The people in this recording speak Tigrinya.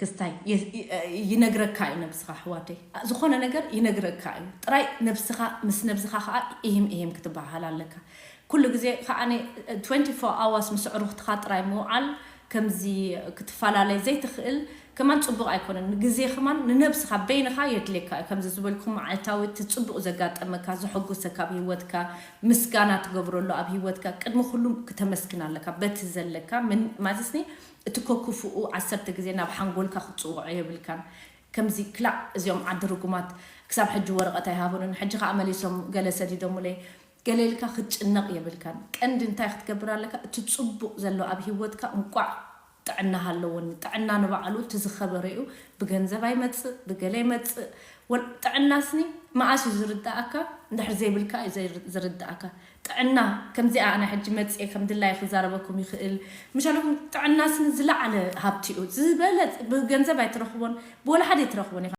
ክስታይ ይነግረካ እዩ ነብስኻ ኣሕዋተይ። ዝኾነ ነገር ይነግረካ እዩ። ጥራይ ነብስኻ ምስ ነብስኻ ከዓ ኢሂም ኢሂም ክትበሃል ኣለካ። ኩሉ ግዜ ከዓ twenty-four hours ምስ ኣዕሩኽትኻ ጥራይ ምውዓል ከምዚ ክትፈላለይ ዘይትኽእል ከማን ፅቡቕ ኣይኮነን። ግዜ ከማን ንነብስኻ በይንኻ የድልየካ እዩ። ከምዚ ዝበልኩም መዓልታዊ እቲ ፅቡቕ ዘጋጠመካ ዘሐጉሰካ ኣብ ህይወትካ ምስጋና ትገብረሉ ኣብ ህይወትካ ቅድሚ ኩሉ ክተመስግን ኣለካ። በቲ ዘለካ ማለትኒ እቲ ከክፉኡ ዓሰርተ ግዜ ናብ ሓንጎልካ ክትፅውዖ የብልካን። ከምዚ ክላእ እዚኦም ዓዲ ርጉማት ክሳብ ሕጂ ወረቐት ኣይሃበኑን ሕጂ ከዓ መሊሶም ገለ ሰዲዶምለይ ገለ ኢልካ ክትጭነቕ የብልካን። ቀንዲ እንታይ ክትገብር ኣለካ? እቲ ፅቡቕ ዘሎ ኣብ ህይወትካ እንቋዕ ጥዕና ሃለወኒ። ጥዕና ንባዕሉ እቲ ዝኸበረ እዩ። ብገንዘብ ኣይመፅእ ብገለ ይመፅእ። ጥዕናስኒ መኣስ እዩ ዝርዳእካ? እንድሕር ዘይብልካ እዩ ዝርዳእካ። ጥዕና ከምዚኣ ኣነ ሕጂ መፅኤ ከም ድላይ ክዛረበኩም ይኽእል ምሻለኩም። ጥዕናስኒ ዝለዓለ ሃብቲ እዩ። ዝበለ ብገንዘብ ኣይትረኽቦን ብወላ ሓደ ኣይትረኽቦን ኢኻ።